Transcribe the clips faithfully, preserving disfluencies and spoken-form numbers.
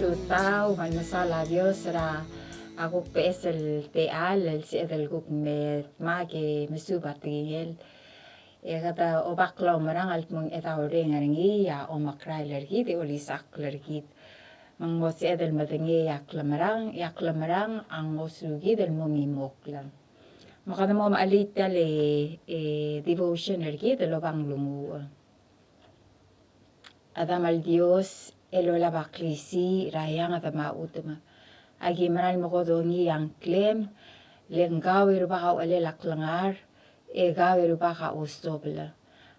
Tutau, me a mesaul a Dios er a kuk beches el techall el sebeched el kuk me dmak e mesuub a tekingel. E kede oba klaumerang el kmo ng chedaol reng er ngii a omekrael er kid e olisechakl er kid. Me ng mo sebeched el medengei a klemerang, e a klemerang a ngosukid el mo mimokl. Me kede mo mechelii tia el, e, devotion er kid el oba ng lunguuch. A Demam el Dios, el olab a klisiich er a eanged me a chutem, aki mera el mekedongii a ngklem, le ng kau e Rubak a uchelel a klengar, e kau e Rubak a osobel.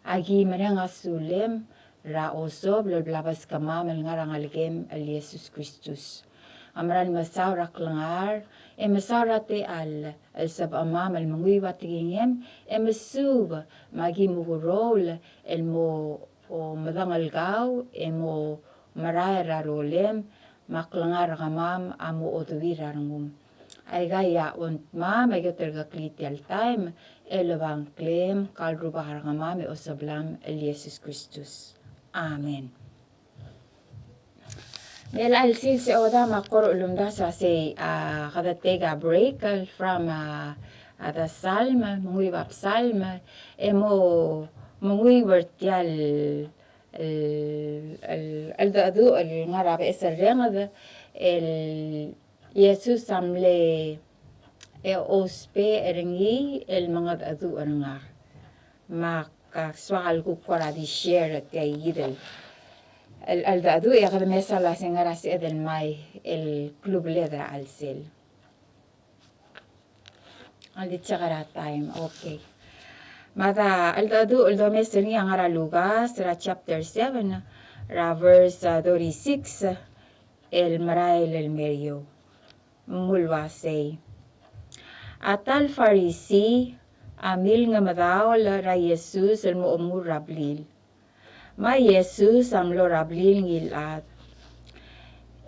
Aki mereng a sulem er a osobel el bla beskemam el ngar er a Ngelekem el Jesus Kristus. A mera el mesaul er a klengar, e mesaul er a techall, el sebechemam el menguiu a tekingem, e mesuub, me aki mukeroul el mo medengei el kau, e mo merael er a rolem, me a klengar er kemam a mo oduir a rengum. Aika a ongtimam, aika a terkeklii tia el taem, el oba ngklem, kau el Rubak er kemam e Osobelam el Jesus Kristus. Amen. Me a chelsel se oda me ak kora ulemdasu a sei, a, kede take a break, el from, a, a the Psalm, menguiu a Psalm, e mo, menguiu er tia el, el, el, el cheldecheduch el ngar er a beches el renged, el Jesus a mle, e ousbech er ngii el mengedecheduch er ngak. Me ak soak el kuk kora di share er tia kid el, el, el cheldecheduch, e kede mesa el uasei ng ngar er a sebeched el mei el klubeled er a chelsel. Ak di check er a taem, okay. Me a cheldecheduch el domes er ngii a ngar er a Lukas, er a chapter seven, er a verse, a, thirty-six, el merael el me er eou. Me ng uasei. A ta el Farisi a milengemedaol er a Jesus el mo omengur er a blil. Me a Jesus a mlo er a blil ngii el chad.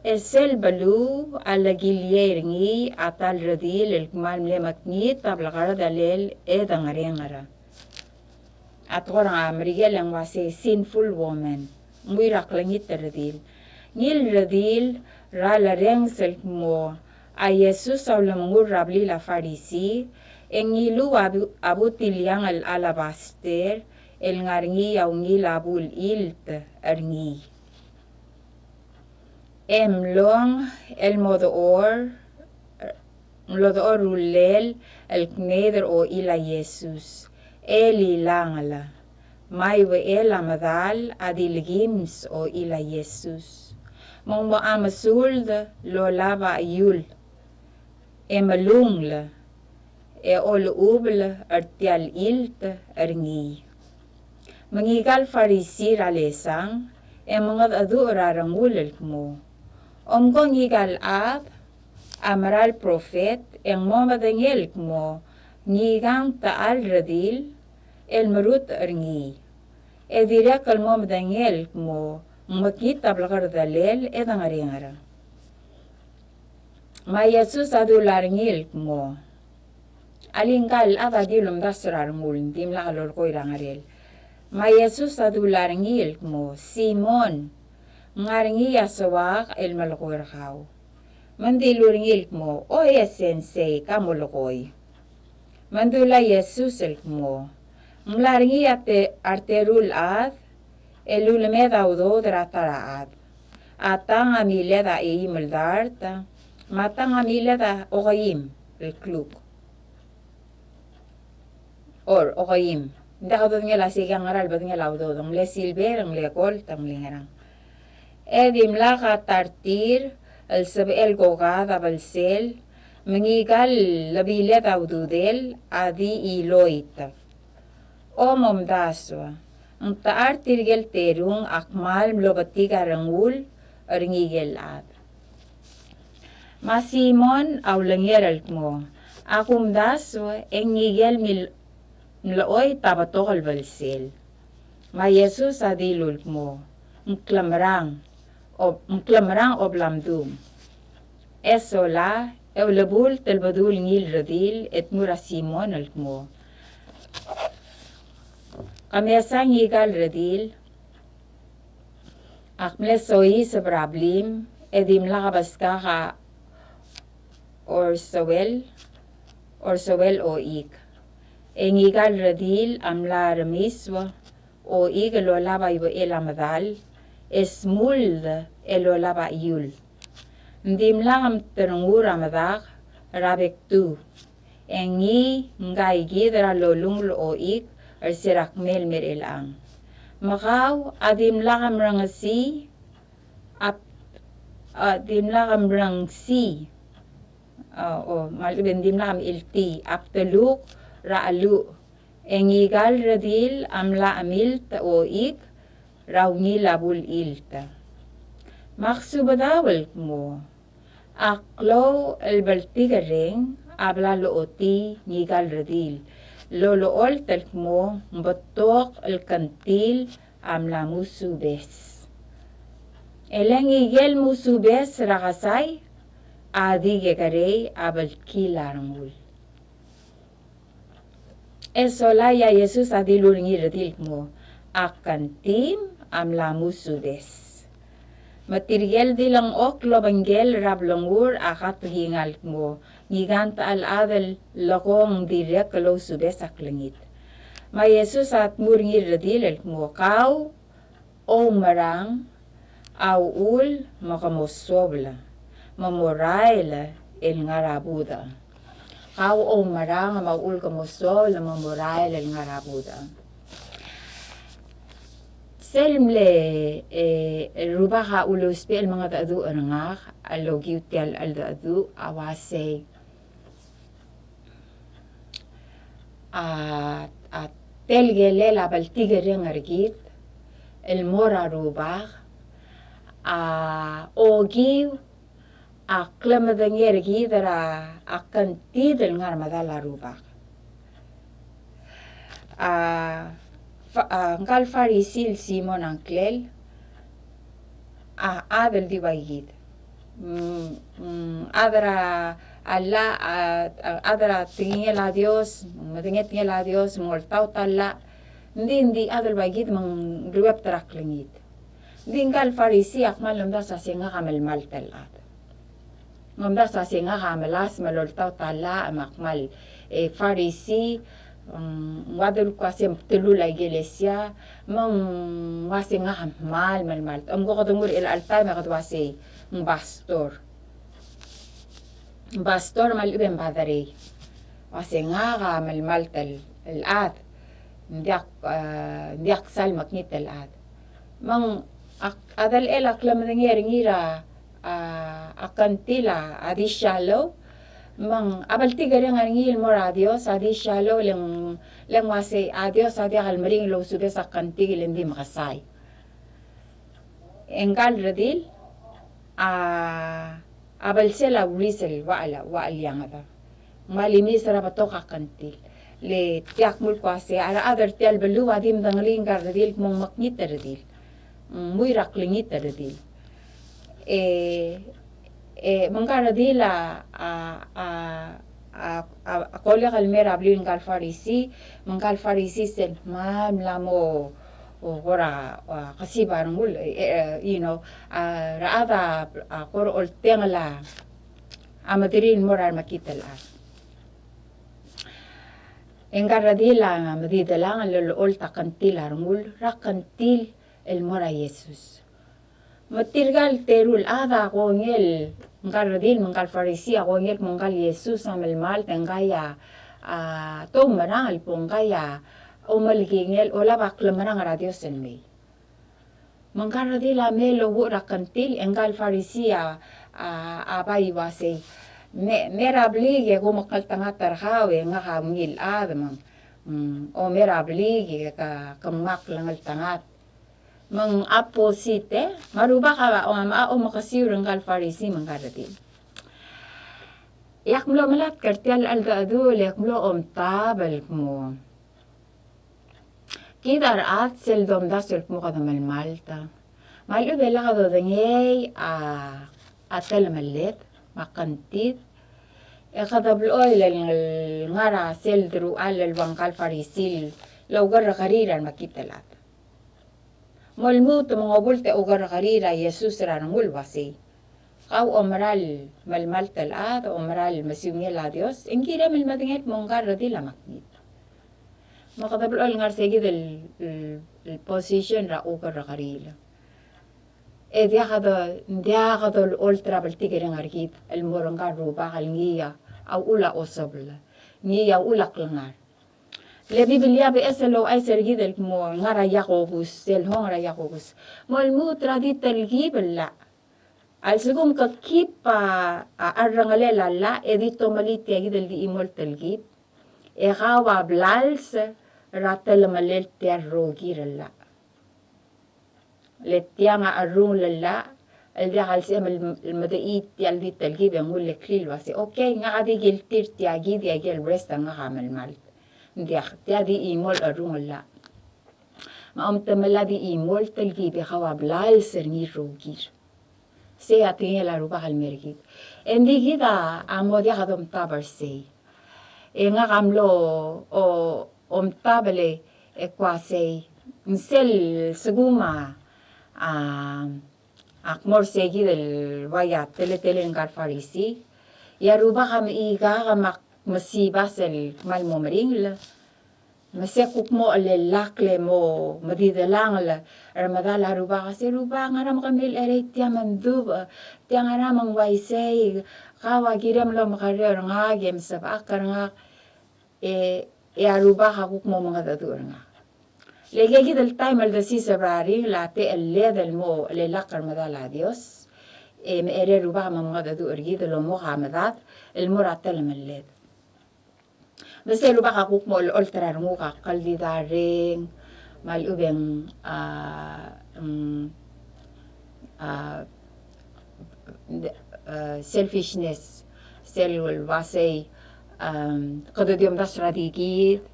E sel beluu a lekiliei er ngii a ta el redil el kmal mle mekngit a blekerdelel e dengerenger. A tekoi er a Merikel e ng uasei sinful woman. Ng ua er a klengit el redil. Ngii el redil er a lerrenges el kmo a Jesus a ulemengur er a blil a Farisi, e ngiluu a bu-, a butiliang el alabaster el ngar er ngii a ungil a bul ilt er ngii. E mlong el mo dechor, mlo dechor a rullel el kmeed er a ochil a Jesus, e lilangel. Me a Iwechel a medal a di lekimes a ochil a Jesus. Me ng mo mesuld el olab a chiul e melungel, e olechubel er tia el ilt er ngii. Me ngika el Farisi er a lesang, e mengedecheduch er a rengul el kmo, omko ngika el chad a mera el profet, e ng mo medengei el kmo ngika ng techa el redil el merutech er ngii. E dirrek el mo medengei el kmo ng mekngit a blekerdelel e dengerenger. Me a Jesus a dula er ngii el kmo, alii ngka el chad a di ulemdasu er a rengul, ng dimlak lolekoi er a ngerel. Me a Jesus a dula er ngii el kmo, Simon, ng ngar er ngii a soak el melekoi er kau. Me ng dilu er ngii el kmo, o e Sensei, ka molekoi. Me ng dula a Jesus el kmo, ng mla er ngii a te-, a reteru el chad el ulemed a udoud er a ta er a chad. A tang a miled a eim el dart, me a tang a miled a okeim el kluk. Or, okeim. Ng diak dodengei el uasei ng ngera el bedengel a udoud, ng mle silber, ng mle gold, ng mle ngerang. E dimlak a ta er tir el sebechel el kokad a belsel, me ngika el lebiled a ududel a di chiloit. Omomdasu, ng techa er tirke el terung a kmal mlo betik a rengul er ngike el chad. Me a Simon a ulenger el kmo, ak omdasu e ngike el mil-, mlechoit a betok el belsel. Me a Jesus a dilu el kmo, ng klemerang, o, ng klemerang a bla mdung. E sola, e ulebult el bedul ngii el redil e tmuu er a Simon el kmo, ke mesa ngika el redil, ak mle soiseb er a blim, e dimlak a beskak a orsouel, orsouel ochik. E ngika el redil a mla remiseb ochik el olab a iuechel a medal, e smuld el olab a chiul. Ng dimlak mterengur a medak er a bektu, e ngii ngka ikid er a lolungel ochik er se er a kmel me er chelechang. Me kau a dimlak mrengesii, a, a dimlak mrengesii, a, o, me a lechub e ng dimlak mcheltii a bdeluk er a cheluch. E ngika el redil a mla chemilt ochik er a ungil a bulilt. Me ak subedau el kmo, a klou el bltikerreng a bla lochotii ngika el redil, lolocholt el kmo ng betok el kentil a mla musubes. E le ngike el musubes er a kesai a di kekerei a bltkil a rengul. E sola e a Jesus a dilu er ngii el redil el kmo, a kentim a mla musubes. Me tirke el di lengchokl el obengkel er a blengur a katekingall el kmo, ngika ng techa el chad el lekong ng dirrek el ousubes a klengit? Me a Jesus a dmu er ngii el redil el kmo, kau oumerang a uchul me ke mo suobel me mo rael el ngar er a budech. Kau oumerang me a uchul ke mo suobel me mo rael el ngar er a budech. Sel mle, e, rubak a ulousbech el mengedecheduch er ngak el okiu tia el cheldecheduch a uasei, a, a telekelel a bltikerreng er kid el mo er a Rubak a okiu a klemedengei er kid er a, a kngtid el ngar er a medal a Rubak. A, fa-, a, ngka el Farisi el Simon a ngklel a chad el di ua ikid. Mm, mm, chad er a, a llach, a, a, chad er a tekingel a Dios, medengeltekingel a Dios, me ng oltaut a llach. Ng di, ng di chad el ua ikid me ng ruebet er a klengit. Ng di ngka el Farisi a kmal omdasu el uasei ngak a melemalt el chad. Ng omdasu el uasei ngak a melasem el oltaut a llach me a kmal, e, Farisi, mm, ng ua dul kmo uasei ng bdelul a ikelesia, me ng uasei ngak a kmal melemalt. Ng ko kede nguu er chelecha el taem e kede uasei ng pastor. Ng pastor me a lechub e ng paderei. Uasei ngak a melemalt el, el chad. Ng diak, e, ng diak sal mekngit el chad. Me ng a, a delechel a klemedengei er ngii er a, a, a kngtil a, a di shallow. Me ng a bltikerreng er ngii el mo er a Dios a di shallow, le ng, le ng uasei a Dios a diak el meringel el ousubes a kngtil e ng di mekesai. E ngka el redil a, a belsel a ulis el ua, ua, ua lianged. Me a limis er a betok a kngtil. Le tia kmo el kmo uasei a rechad er tia el beluu a di medengelii ngka el redil kmo ng mekngit el redil. Ng mui er a klengit el redil. E, e, me ngka el redil a, a, a, a, a, a kolek el mei er a blil ngka el Farisi, me ngka el Farisi sel kmal mla mo, o, kora, a, kesib a rengul, e, e, you know, a, rechad a, a, kora oltengel a, a mederir el mo er a remekngit el chad. E ngka el redil a medidelang el lolocholt a kngtil a rengul er a kngtil el mo er a Jesus. Me tirka el teru el chad a kongei el, ngka el redil me ngka el Farisi a kongei el kmo ngka el Jesus a melemalt e ngka a, a, te oumerang el kmo ngka a omelekingel, olab a klemerang er a Dios el mei. Me ngka el redil a mei el ouuchel er a kngtil, e ngka el Farisi a, a, a bai uasei, me, me er a blik e kom klengeltengat er kau e ngak a ungil chad, me ng, mm, o me er a blik e ke, ke kmal klengeltengat. Me ng opposite, e? Me a Rubak a, a, a omekesiu er ngka el Farisi me ngka el redil. E ak mlo melatk er tia el cheldecheduch, e ak mlo omtab el kmo kid a rechad sel domdasu el kmo kede melemalt. Me a lechub e lak dodengei a, a telemelled, me a kngtid. E kede blechoel el ngar er a sel deruchall el ua ngka el Farisi el oukerrekeriil er a remekngit el chad. Me lmuut me ng obult e oukerrekeriil er a Jesus er a rengul el uasei, Kau a omeral melemalt el chad, omeral mesiungel a Dios, e ng kirem el medengei el kmo ng ngar er a redil a magnet. Me kede blechoel ngar se kid el, el, el position er a uker er a keriil. E diak de, diak de olecholt er a bltikerreng er kid el mo er ngka el rubak el ngii a uchul a osobel. Ngii a uchul a klengar. Le Biblia a beches el ouchais er kid el kmo ngar er a Jakobus, sel hong er a Jakobus. Mo lmuut er a di telkib el llach. A lsekum ke keep a, a cherrengelel a llach, e di tomellii tia kid el di chimo el telkib. E kau a blals er a telemellel tia el rokir el llach. Le tiang a cherrungel el llach, el diak el sebechem el, el medechii tia el di telkib e ng uleklii el uase, okay, ngak a di guilty er tia kid, e aike el rest a ngak a melemalt. Ng diak, tia di chimo el cherrungel el llach. Me a omtemellel a di chimo el telkib e kau a blals er ngii el rokir. Sei a tekingel a Rubak el mer kid. E ng di kid a mo diak domtab er sei. E ngak a mlo o, omtab el e kua sei. Ng sel sekum a, a, ak mo er sei kid el ua ia teletelel ngka el Farisi. E a Rubak a mechikak me ak mesibas el kmal mo meringel. Me se kuk mo chelellakl e mo medidelangel er medal a Rubak, se Rubak, ngera me ke mle cherei tia mendubech, tia ngera me ng uaisei, kau a kirem el omekerreu er ngak e mesebechakl er ngak, e, e a Rubak a kuk mo mengedecheduch er ngak. Le aike kid el taem el desiseb er a ringel a techelled el mo chelellakl er medal a Dios, e mecherei a Rubak me mengedecheduch er kid el omok a medad el mo er a telemelled. Me sel Rubak a kuk mo olecholt er a renguk a kldidai a reng, me a lechub e ng, a, ng, a, a, selfishness, sel uasei, a, kede di omdasu er a di kid,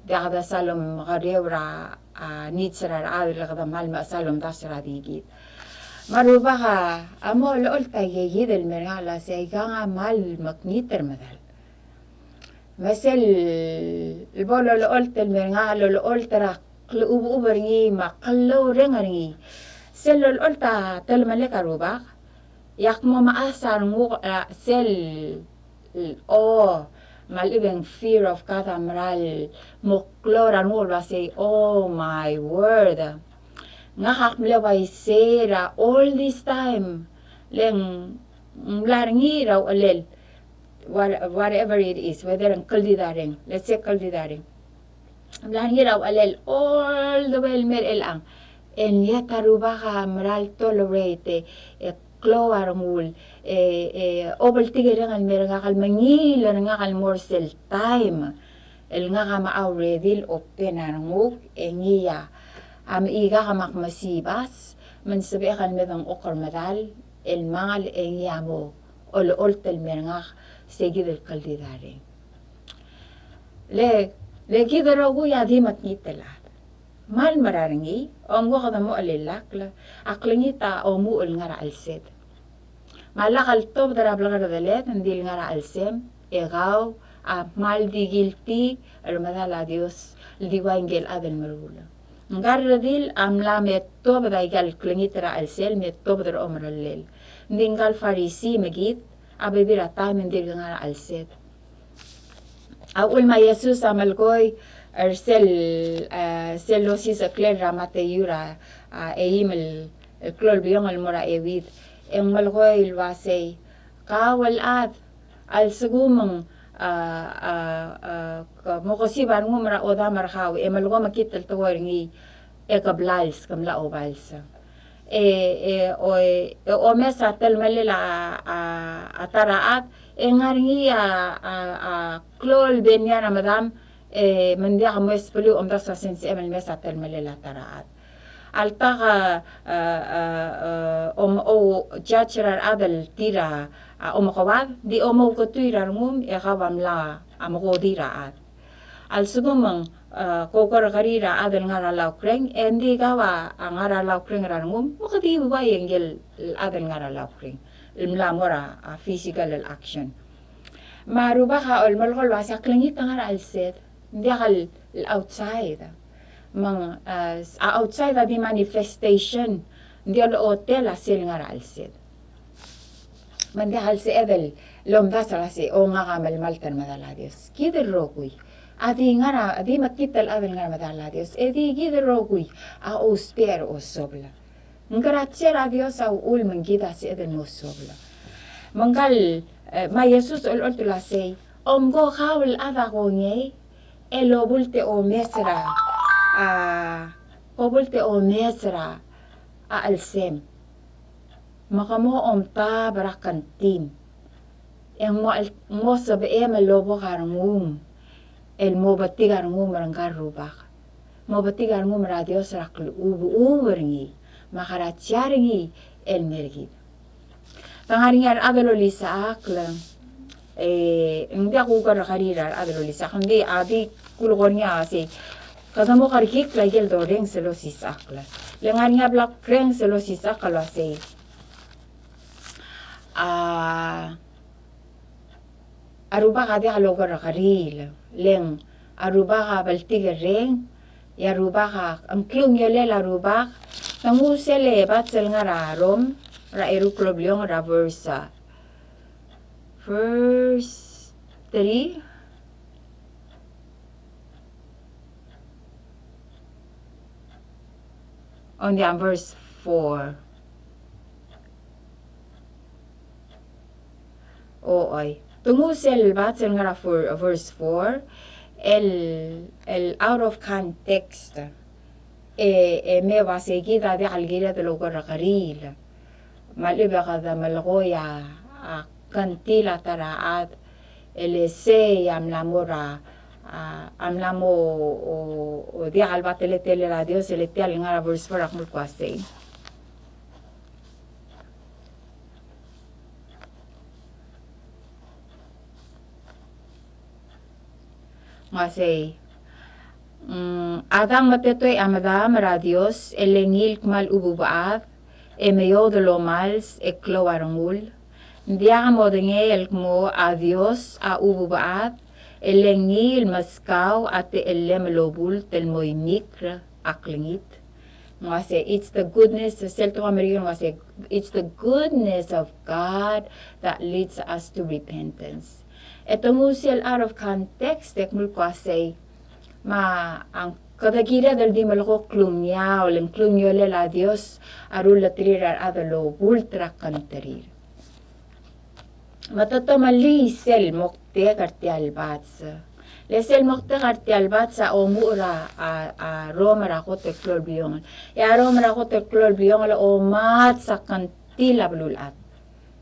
diak de sal omekerreu er a, a, needs er a rechad el kede kmal mechesang el omdasu er a di kid. Me a Rubak a, a mo olecholt aike kid el mer ngak el uasei aikang a kmal mekngit er medal. Me sel bo lolecholt el mer ngak a lolecholt er a klechubechub er ngii me a klou el reng er ngii. Sel lolecholt a telemellek a Rubak, e ak mo mechas a renguk, a, sel, o, me a lechub e ng fear of God a mera el mo klou er a renguk el uasei, oh my word. Ngak ak mle uaisei er a all this time. Le ng mla er ngii er a uchelel, what-, whatever it is, whether ng kldidai a reng, let's say kldidai a reng. Ng mla er ngii er a uchelel all the way el mer chelechang. And yet a Rubak a mera el tolerate, e klou a rengul, e, e, obeltikerreng el mer ngak el mengiil er ngak el mo er sel taem el ngak a mecha redil open a renguk, e ngii a, a mechikak me ak mesibas, me ng sebechek el me dengchokl er medal, el mangel e ngii a mo olecholt el mer ngak se kid el kldidai a reng. Le, le kid el rokui a di mekngit el chad. Me a le mera er ngii, omko kede mo chelellakl, a klengit a omuchel el ngar er a chelsed. Me a lak el tobed er a blekerdeled, ng di le ngar er a chelsem, e kau a kmal di guilty er medal a Dios, el di ua ngike el chad el meruul. Ngka el redil a mla me tobed aika el klengit er a chelsel, me tobed er a omerellel. Ng di ngka el Farisi me kid, a bebil er a taem e ng dirk ngar er a chelsed. A uchul me a Jesus a melekoi er sel, e, sel osisecheklel er a Mateu er a, a, eim el, el klou el bliongel el mo er a euid. E ng melekoi el uasei, kau el chad, a lsekum ng, a, a, a, ke mo kesib a rengum er a odam er kau, e melekoi me kid el tekoi er ngii, e ke blals, ke mla obals. E, e, o, e, e omes a telemellel a, a, a ta er a chad, e ngar er ngii a, a, a klou el beniar a medam, e, me ng diak moes beliu omdasu a sensechem el mes a telemellel a ta er a chad. Alta ke, e, e, e, om, o, judge er a rechad el tir a, a, omekoad, di omouketuir a rengum, e kau a mla, a, mekodir a chad. A lsekum ng, e, ke oukerrekeriil er a chad el ngar er a laukreng, e ng di kau a, a ngar er a laukreng er a rengum, me ke di uai ngike el chad el ngar er a laukreng, el mla mo er a, a, physical el action. Me a Rubak a olemelekoi el uasei a klengit a ngar er a chelsed, ng diak el, el outside. Me ng, e, a outside a di manifestation, ng di olechotel a sel ngar er a chelsed. Me ng diak el sebeched el omdasu el uasei, o ngak a melemalt er a medal a Dios. Kid el rokui a di ngar er a, di mekngit el chad el ngar er a medal a Dios, e di kid el rokui a ousbech er a osobel. Ng krasia er a Dios a uchul me ng kid a sebeched el mo osobel. Me ngkal, e, me a Jesus a olecholt el uasei, omko kau el chad a kongei, e lobult e omes er a, a, kobult e omes er a chelsem. Me ke mo omtab er a kngtim. E ng mo, mo sebechem el obok a rengum el mo betik a rengum er ngka el Rubak. Mo betik a rengum er a Dios er a klechubechub er ngii. Me a krasia er ngii el mer kid. Te ngar er ngii a rechad el olisechakl, e, ng diak kukerrekeriil er a rechad el olisechakl, ng di, a di kulekoi er ngii a uasei, kede mo kerekikl a ikel dorrenges el osisechakl. Le ngar er ngii a bla kurrenges el osisechakl el uasei, a, a Rubak a diak loukerrekeriil, le ng a Rubak a bltikerreng, e a Rubak a, ng klungiolel a Rubak. Te nguu sel bats el ngar er a Rom, er a eru el klou el bliongel, er a verse, a, verse three. On the, on verse four. O, oi. Te nguu sel bats el ngar er a four, verse four, el, el out of context. E, e me uasei kid a diak el kired el oukerrekeriil. Me a lechub e kede melekoi a, a kngtil a ta er a chad, e le sei a mla mo er a, a, a mla mo, o, o diak el ba teletelel a Dios, e le tia el ngar er a verse four a kmo el kmo uasei. Ng uasei, mm, a dang me te tuei a medam er a Dios, e le ngii el kmal chubechubechad, e meoud el omals, e klou a rengul. Ng diak modengei el kmo a Dios a chubechubechad, e le ngii el meskau a techellem el obult el mo imikr a klengit. Ng uasei, it's the goodness, sel tekoi er a Merikel ng uasei, it's the goodness of God that leads us to repentance. E te nguu sel out of context, e kmo el kmo uasei, me a kede kired el di melekoi a klungiaol, e ng klungiolel a Dios a rullterir a rechad el obult er a kngterir. Me te tomellii sel moktek er tia el bats. Le sel moktek er tia el bats a omuchel er a, a, a Rom er a kot el klou el bliongel. E a Rom er a kot el klou el bliongel a omats a kngtil a beluulechad.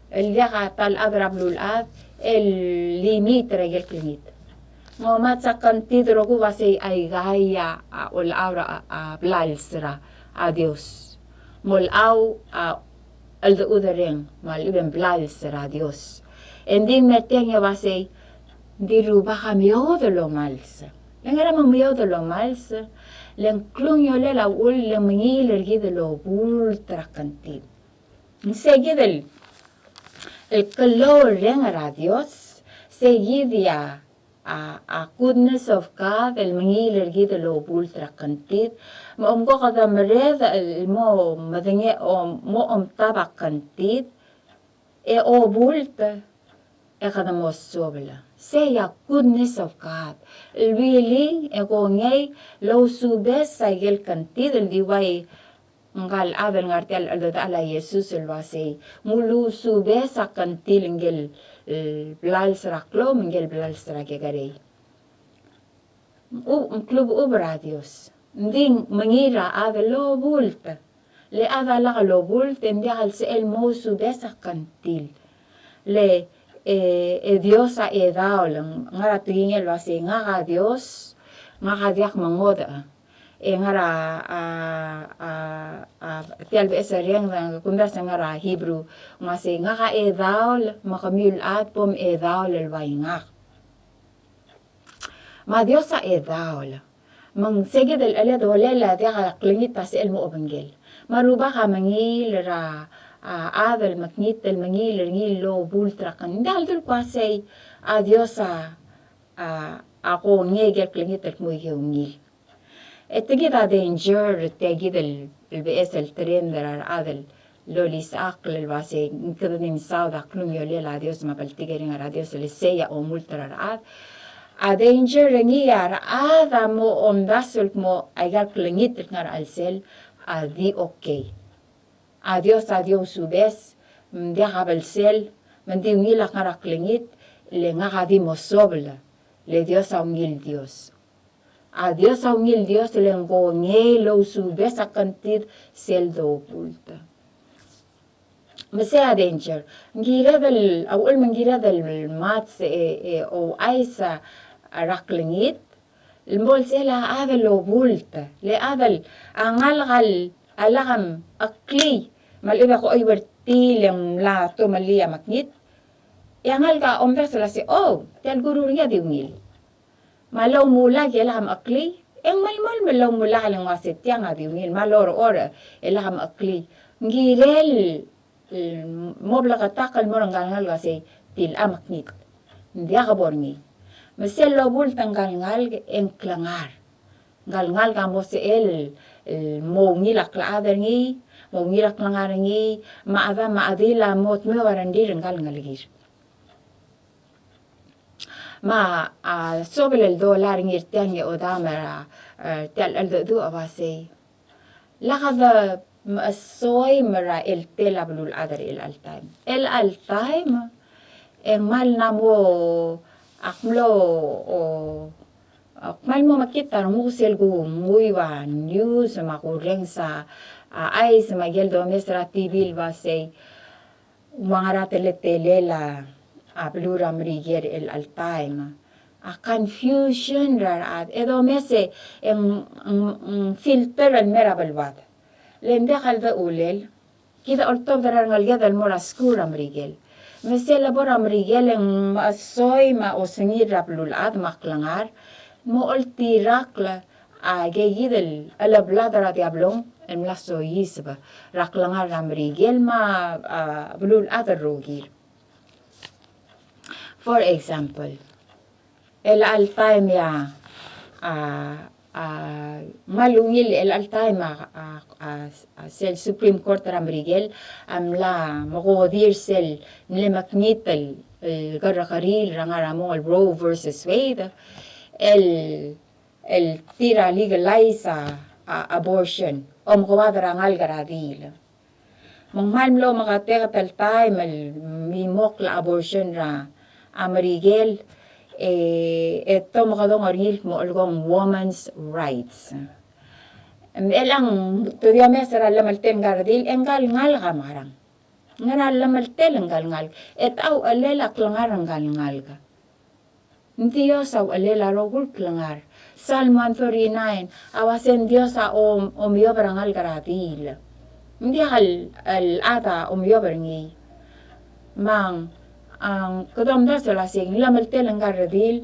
El diak a ta el chad er a beluulechad el limit er a ikel klengit. Ng omats a kngtil el rokui el uasei aika a, a, olecholt er a, a, blals er a Dios. Ng olecholt a cheldechuderreng, me a lechub e ng blals er a Dios. E ng di me tiang e uasei, ng di Rubak a meoud el omals. Le ngera me ng meoud el omals? Le ng klungiolel a uchul, le ng mengiil er kid el obult er a kngtil. Ng sei kid el, el klou el reng er a Dios, sei kid a a, a goodness of God, el mengiil er kid el obult er a kngtid. Me omko kede mereched el mo medengei, o mo omtab a kngtid, e obult, e kede mo suobel. Sei a goodness of God. El willing, e kongei, lousubes a ikel kngtid, el di ua ngka el chad el ngar tia el cheldechedechal a Jesus el uasei, ng ulusubes a kngtil ngike el, e, blals er a klou, me ngike el blals er a kekerei. Ng klubechub er a Dios. Ng di mengiil er a chad el obult. Le chad a lak lobult, e ng diak el sebechel mousubes a kngtil. Le, e, e Dios a chedaol, ng ngar er a tekingel el uasei, ngak a Dios, ngak a diak mengodech. E ngar er a, a, a, a, tia el beches er a Ngeriang, kumdasu e ngar er a Hebrew, ng uasei, ngak a chedaol, me kemiu el chad bo mchedaol el ua ngak. Me a Dios a chedaol. Me ng sei kid el cheled olel a diak a klengit a sebechel mo obengkel. Me a Rubak a mengiil er a, a, chad el mekngit el mengiil er ngii el lobult er a kngtil. Ng diak el dul kmo sei a Dios a, a, a kongei ikel klengit el kmo ikel ungil. E tia kid a danger, tia kid el, el beches el trend er a rechad el lolisechakl el uasei, kede di mesaod a klungiolel a Dios me a bltikerreng er a Dios el sei a omult er a rechad. A danger er ngii a rechad a mo omdasu el kmo aika el klengit el ngar er a chelsel a di okay. A Dios a di ousubes, me ng diak a belsel, me ng di ungil a kngar er a klengit, le ngak a di mo sobel, le Dios a ungil Dios. A Dios a ungil Dios le ng kongei el ousubes a kngtid sel dobult. Me sei a danger. Ng kired el, a uchul me ng kired el mats e, e ouchais er a klengit, el mo er sel chad el obult. Le chad el, a ngalek a lak a mecheklii, me a lechub e ke oiuertii le ng mla tomellii a mekngit. E a ngalek a omdasu el uasei, o, tia el kuruul er ngii a di ungil. Me a loumulak e lak a mecheklii, e ng melemolem el loumulak el ng uasei tiang a di ungil, me a lorechorech e lak a mecheklii. Ng kirel, e, mo bleketakl el mo er ngka el ngalek el uasei, tilecha mekngit. Ng diak bo er ngii. Me sel lobult ngka el ngalek e ng klengar. Ngka el ngalek a mo sebechel el, e, mo ungil a klechad er ngii, mo ungil a klengar er ngii, me a chedam me a chedil a mo dmeu a rengrir er ngka el ngelekir. Me a, a, sobel el dolai er ngii er tiang e odam er a, e, tia el cheldecheduch a uasei, lak de mechesoim er a eltel a beluulechad er chelecha el taem. Chelecha el taem, e ng kmal mla mo, ak mlo, o, ak kmal mo mekngit a renguk sel kunguiu a news, me a kurrenges a, a chais, me a ikel domes er a T V el uasei, ng ua ngera a teletelel a, a beluu er a Merikel er chelecha el taem. A confusion er a rechad, e domes e ng, ng, ng filter el mei er a beluad. Le ng diak el de ulel, kid a oltobed er a rengeleked el mo er a skuul er a Merikel. Me sel lebo er a Merikel e ng mechesoim a osengir er a beluulechad me a klengar, mo oltirakl a ikakid el cheleblad er a Diablo el mla soiseb er a klengar er a Merikel me a, a, beluulechad el rokir. For example, chelecha el taem e a, a, a, kmal ungil chelecha el taem a, a, a, a sel Supreme Court er a Merikel a mla mekodir sel mle mekngit el, el kerrekeriil er a ngar er a mong el Roe versus Wade, el el tir a legalize a, a abortion, omekoad er a ngalek er a diil. Me ng kmal mlo meketeket el taem el mimokl a abortion er a Merikel, e, e te omekedong er ngii el kmo chelechang women's rights. Me chelechang te di omes er a llemeltel ngka el redil, e ngka el ngalek a mekerang. Ngera llemeltel ngka el ngalek, e te uchelel a klengar er ngka el ngalek. Ng Dios a uchelel a rokui el klengar. Psalm one thirty-nine a uasei ng Dios a om, omiob er a ngalek er a diil. Ng diak el, el chad a omiob er ngii. Me ng, a, kede omdasu el uasei ng llemeltel ngka el redil.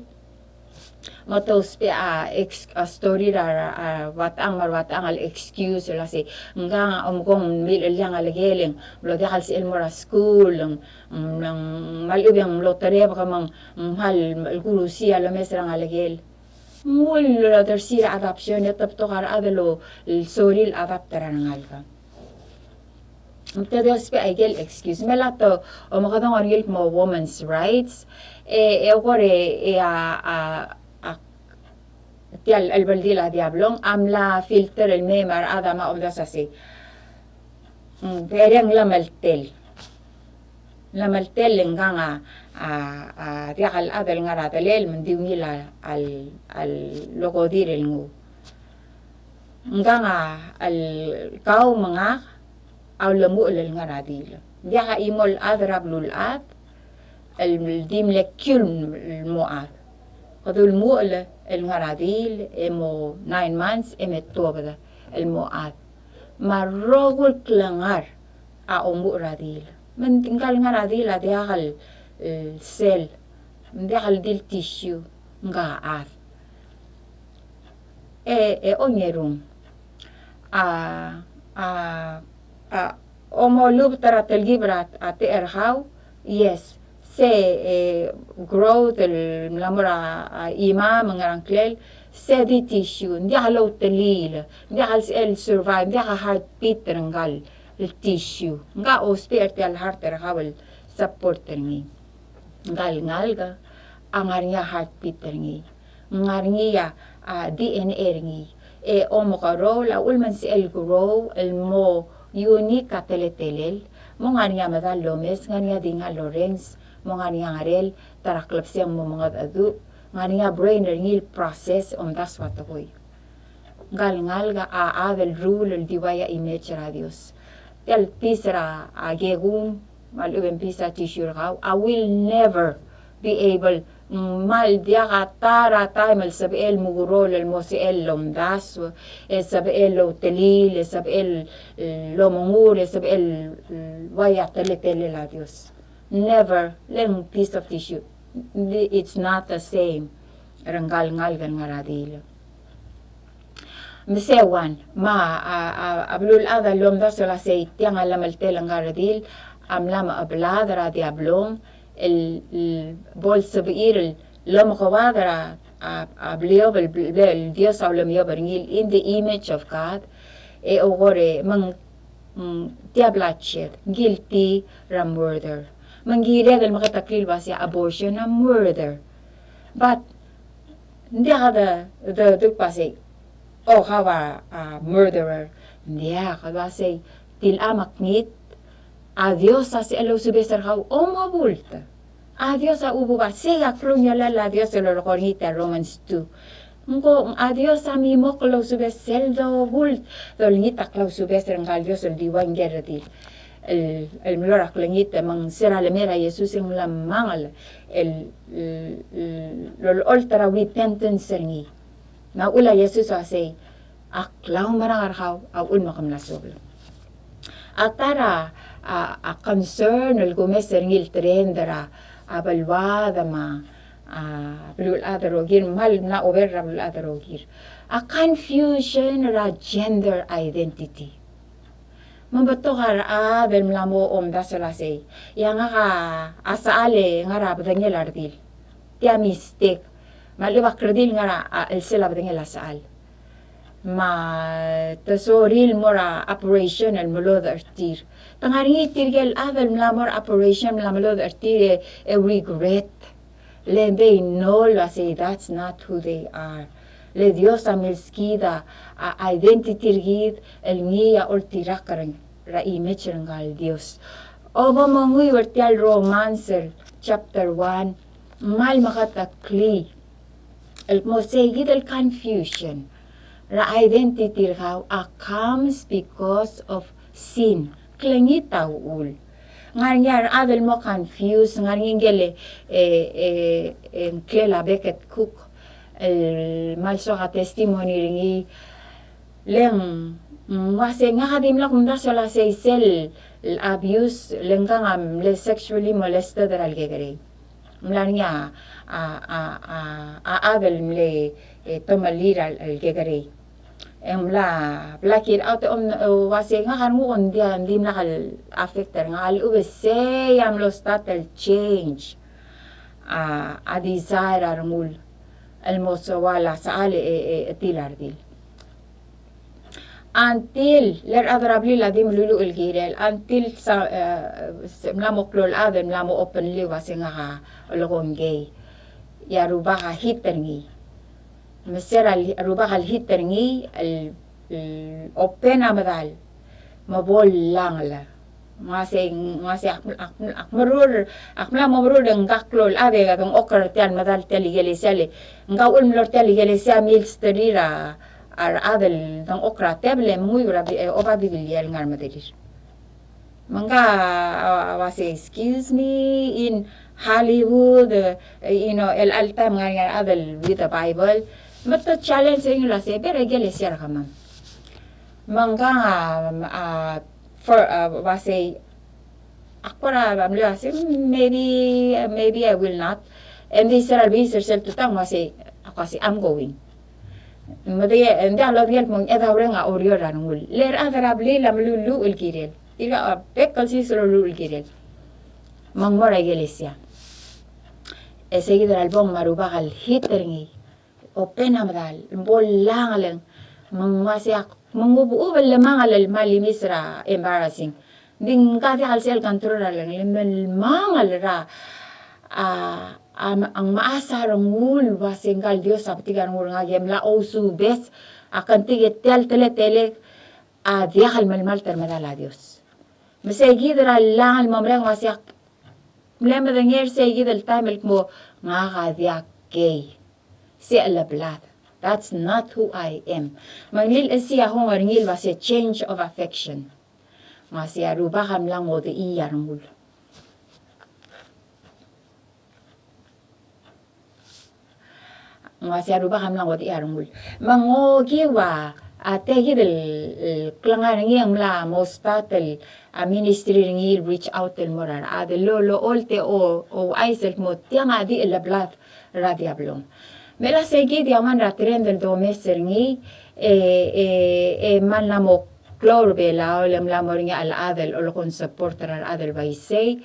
Me te ousbech a ex-, a story er a, a, ua techang me a ua techang el excuse el uasei, ngkang a omkong mle cheliang a ngelekel, e ng mlo diak el sebechel el mo er a skuul, e ng, ng, me a lechub e ng mlo terebek me ng kmal el kurusii a lomes er a ngelekel. Ng uldersii er a adoption, e te betok a rechad el sorir el adopt er a rengalek. Me te di ousbech a ikel excuse. Me a lak te omekedong er ngii el kmo women's rights, e, e kora e, e a, a, a, tia el, el beldil a Diablo a mla filter el mei me a rechad a mla omdasu el uasei, mm, bereng llemeltel. Llemeltel e ngkang a, a, a diak el chad el ngar er a delel me ng di ungil a, a, a lokodir el nguu. Ngkang a, el kau me ngak a ulemuchel el ngar er a diil. Ng diak a chimo el chad er a beluulechad el di mle kiu el mo chad. Kede ulemuchel el ngar er a diil, e mo nine months, e me tuobed el mo chad. Me a rokui el klengar a omuchel er a diil. Me ng, ngka el ngar er a diil a diak el, e, cell, ng diak el di el tissue, ngka a chad. E, e ongerung. A, a, a, omolubet er a telkib er a, a techerkau, yes. Se, e, growth el mla mo er a, a, imam, ngerang klel, se di tissue, ng diak loutelil, ng diak el, el survive, ng diak a heartbeat er ngka el, el tissue. Ng ousbech er tia el heart er kau el support er ngii. Ng kal ngalek a ngar er ngii a heartbeat er ngii. Ng ngar er ngii a, a, D N A er ngii. E omekeroul a uchul me ng sebechel el grow el mo unique a teletelel. Mo ngar er ngii a medal el omes, ngar er ngii a dingal el orrenges, mo ngar er ngii a ngerel, ta er a klebesei e ng mo mengedecheduch, ngar er ngii a brain er ngii el process, omdasu a tekoi. Ng kal ngalek a chad el rule el di ua image er a Dios. Tia el piece er a, a kekung, me a lechub e ng piece er a tissue er kau, a will never be able, mm, me ng diak a ta er a taem el sebechel el mukeroul el mo sebechel el omdasu, e sebechel el outelil, e sebechel el, e, omengur, e sebechel el, e, ua teletelel a Dios. Never, le ng piece of tissue. It's not the same. Er a ngalek el ngar er a redil. Me se uan, me a, a, a beluulechad a lomdasu el uasei tiang a llemeltel el ngar er a redil a mla mechebelad er a diablong el, el bo lsebechir el omekoad er a, a, a bliobel, el Dios a ulemiob er ngii el in the image of God, e okor e me ng Mm, tia bloodshed, guilty er a murder. Me ng kired el meketeklii el uasei abortion a murder. But ng diak de, de, de uasei, o, kau a, a murderer. Ng diak, el uasei tilecha me kngit, a Dios a sebechel lousubes er kau omebult. A Dios a ububa, sei a klungiolel a Dios el lolekoi er ngii tia Romans two. Ng ko, a Dios a mimokl el ousubes sel dobult, dolengit a klausubes er ngka el Dios el di ua ngii el redil. El, el mlo er a klengit, me ng se er a lemei er a Jesus e ng mla mangel el, el, el, lolecholt er a repentance er ngii. Me a uchul a Jesus a uasei, a klaumerang er kau a uchul me ke mla suobel. A ta er a, a, a concern el kumes er ngii el trend er a, a beluad me a, a beluulechad el rokir, me a le mla over er a beluulechad el rokir. A confusion er a gender identity. Me ng betok a rechad el mla mo omdasu el uasei, ia ngak a sechal e ngar er a bedengel a redil. Tia mistake. Me a lechub a kredil ngar er a, a, chelsel a bedengel a sechal. Me te sorir el mo er a operation el melodech er tir. Te ngar er ngii tirke el chad el mla mo er a operation, mla melodech er tir e, e regret. Le they know el uasei that's not who they are. Le Dios a milskid a, a identity er kid el ngii a oltirakl er a image er ngka el Dios. Obo monguiu er tia el Romans el chapter one, me a le meketeklii el kmo sei kid el confusion er a identity er kau a comes because of sin. Klengit a uchul. Ngar er ngii a rechad el mo confuse, ngar er ngii ngike el, e, e, e, ngklel a Becket Cook el mal soak a testimony er ngii, le ng, mm, uasei ngak a dimlak kumdasu el uasei sel abuse, le ngkang a mle sexually molested er a lekekerei. Ng mla er ngii a, a, a, a, a chad el mle, e, tomelii er a lekekerei. E ng mla black it out, e, om, e, uasei ngak a renguk ng di, ng dimlak el affect er ngak, a lechub e sei a mlo start el change a, a desire a rengul el mo soal a sechal e, e, e tir a redil. Until, le rechad er a blil a di meluluuch el kirel, until sa, e, se mla mo klou el chad el mla mo openly el uasei ngak a olekong gay. E a Rubak a hit er ngii. Me se er a li-, Rubak a hit er ngii el, el open a medal me bo llangel. Ng uasei, ng uasei ak, ak, ak meruul, ak mla mo meruul e ngak a klou el chad e dengchokl er tia el medal er tia el ikelesia le ngak a uchul me mlo er tia el ikelesia a milsterir a, a rechad el dengchokl er a tebel e menguiu er a bi-, e, oba Biblia el ngar er a mederir. Me ngak a, a, a uasei, excuse me, in Hollywood, e, you know, el all time ngar er ngii a rechad el with the Bible. Me te challenge er ngii el uasei, be er a ikelesia er kemam. Me ngak a, a, for, a, uasei, ak kora mle uasei, maybe, maybe I will not. And di se er a lebeis er sel tutau ng uasei, ak uasei, I'm going. Me di, ng diak lodengei el kmo ng chedaol er ngii a Oreor er a rengul. Le rechad er a blil a meluluuch el kirel. Tirka a bek el sils el luluuch el kirel. Me ng mo er a ikelesia. E se kid er a lebong me a Rubak a hit er ngii. Open a medal, bo llangel. Me ng uasei ak mengubechubel el lemangel el malimis er a embarrassing. Ng di ngka a diak el sel control er a lengele me lemangel er a, a, a, a mechas a rengul el uase ngka el Dios a betik a rengul er ngak e mla ousubes a kngtik e tia el teletelek a diak el melemalt er medal a Dios. Me sei kid er a llang el mo merek el uase ak mle medengei er sei kid el taem el kmo ngak a diak kei. Sei a blad. That's not who I am. Me ng lilechesii a hong er ngii el uase change of affection. Me sei a Rubak a mla ngodechii a rengul. Me sei a Rubak a mla ngodechii a rengul. Me ng okiu a, a tia kid el, el klengar er ngii e ng mla mo start el, a ministry er ngii el reach out el mo er a rechad el lo, lolecholt e o, ouchais el kmo tiang a di el blad er a Diablo. Me a sei kid a one er a trend el domes er ngii, e, e, e mla mo klou er a Belau, le mla mo er ngii a chad el olekoi el support er a rechad el bai sei.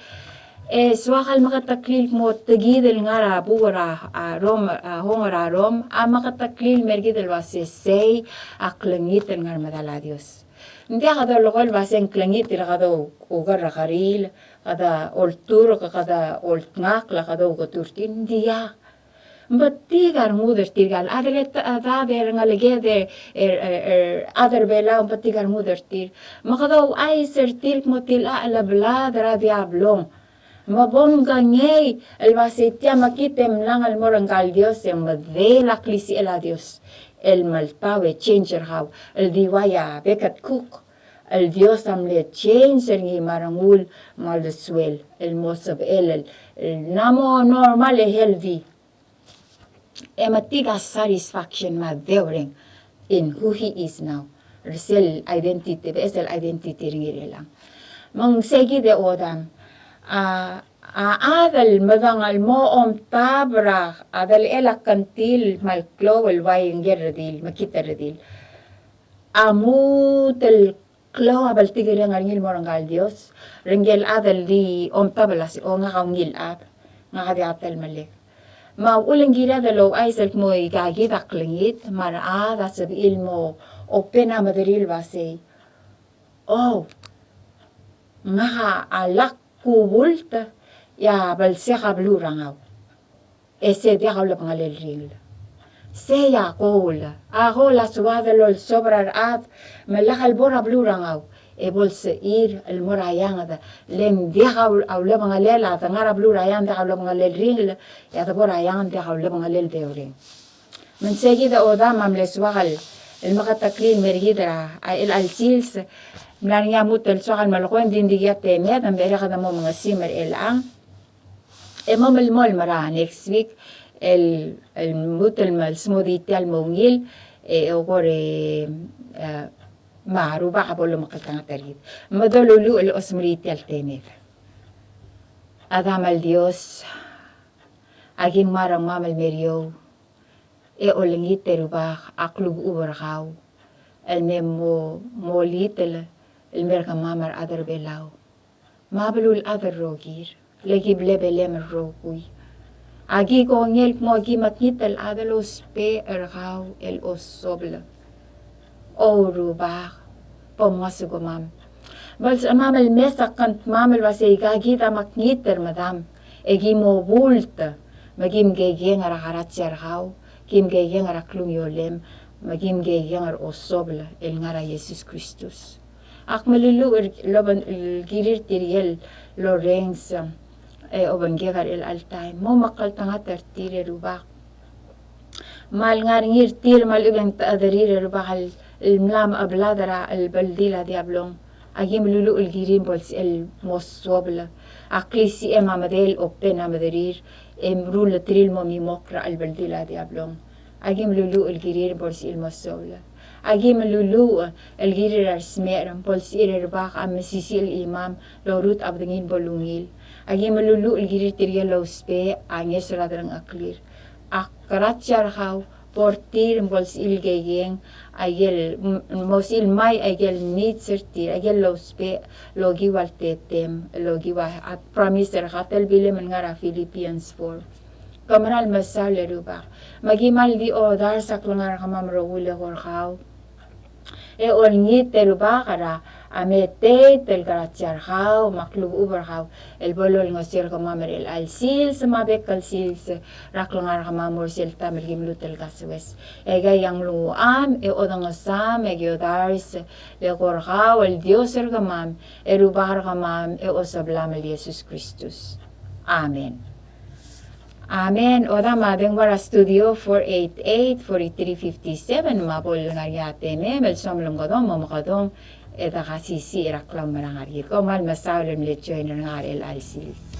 E soak el meketeklii el kmo tia kid el ngar er a buch er a, a, Rom, a, hong er a Rom, a meketeklii el mer kid el uase sei a klengit el ngar er medal a Dios. Ng diak dolekoi el uase ng klengit el kede oukerrekeriil, kede olturk, kede oltngakl, kede ouketurtir, ng diak. Ng betik a rengud er tirka el chad el, chad el ngeleked er, er, er, er chad er Belau, ng betik a rengud er tir. Me kede ouchais er tir el kmo tilecha el blad er a Diablo. Me bo mkengei el uase tia mekngit e mlangel el mo er ngka el Dios e medal a klisichel a Dios el meltau e change er kau. El di ua ia Becket Cook, el Dios a mle change er ngii me a rengul me a uldesuel el mo sebechel el, el mla mo normal e healthy. E metik a satisfaction me a deureng in who he is now. Er sel identity, beches el identity er ngii er chelechang. Me ng sei kid e odam. A, a chad el medengei el mo omtab er a, a delechel a kngtil me a klou el bai ngii el redil, mekngit el redil. A lmuut el klou a bltikerreng er ngii el mo er ngka el Dios, er ngike el chad el di omtab el uase, o ngak a ungil chad, ngak a diak el melek. Me a uchul e ng kired el ouchais el kmo aika kid a klengit, me a rechad a sebechir el mo open a mederir el uasei. O, ngak a lak kubult, e a blsek a beluu er a ngau. E se diak a ulebengelel ringel. Sei a goal. A goal a soad el olsobel er a rechad, me lak el bo er a beluu er a ngau. E bo lsebechir el mo er a eanged, le ng diak a ul-, a ulebengelel a dengar er a beluu er a eanged, diak a ulebengelel ringel, e a debo er a eanged, diak a ulebengelel deureng. Me ng sei kid a odam a mle soak el, el meketeklii el mer kid er a, a chelecha el sils, mla er ngii a lmuut el soak el melekoi, ng di ng diak a temed, me ng becherei kede mo mengesimer er chelechang. E mo melemolem er a next week, el, el lmuut el me smodii tia el mo ungil, e, e okor e, e, me a Rubak a bo lomekngeltengat er kid. Me doluluuch el osmerii tia el temed. A Demam el Dios, a ki ngmai er kemam el mer eou, e olengit e Rubak a klechubechub er kau, el me mo, mo olengit el, el mer kemam a rechad er Belau. Me a beluulechad el rokir, le ki blebelem el rokui. A ki kongei el kmo ki mekngit el chad el ousbech er kau el osobel. O Rubak, bo mngesukemam. Bo lsebechemam el mes a kngtemam el uasei aika kid a mekngit er medam. E ki mo bult, me ki mkekeng er a krasia er kau, ki mkekeng er a klungiolem, me ki mkekeng er a osobel el ngar er a Jesus Kristus. Ak meluluuch el oben-, el kirir tirke el orrenges, e obengkek er chelecha el taem. Mo mekngeltengat er tir e Rubak. Me a lengar er ngii er tir me a lechub e ng techederir e Rubak el, el mla mecheblad er a chelebeldil a Diablong. A ki meluluuch el kirir me bo lsebechel el mo suobel. A klisichel me a medal open a mederir, e meruul er tir el mo mimokl er a chelebeldil a Diablong. A ki meluluuch el kirir me bo lsebechir el mo suobel. A ki meluluuch el kirir a resmecher me bo lsebechir e Rubak a mesisiich el chimam el orutech a bedengir me bo lungil. A ki meluluuch el kirir tirke el ousbech a ngeso er a delengcheklir. A krasia er kau bo er tir me bo lsebechir el kekeng, aikel, m-, mo sebechir el mei aikel needs er tir, aikel lousbech el okiu a letetem, el okiu a, a promise er a telbilem el ngar er a Philippians four. Ke meral mesaul e Rubak. Me ki mal di odars a klengar er kemam el rokui el eko er kau. E olengit e Rubak er a meteet el krasia er kau me a klechubechub er kau el bo lolengeseu er kemam er chelecha el sils me a bek el sils er a klengar er kemam er sel taem el kim lmuut el kasoes. E aika a nglungucham e odengesam e ki odars el eko er kau el Dios er kemam, e Rubak er kemam, e Osobelam el Jesus Kristus. Amen. Amen. Odam a dengua er a studio four eight eight, forty-three fifty-seven, me a bo el ngar er ngii a temem el soam el omekedong, mo omekedong e de kasisiich er a klaumerang er kid. Kom kmal mesaul el mle join er ngak er chelecha el sils.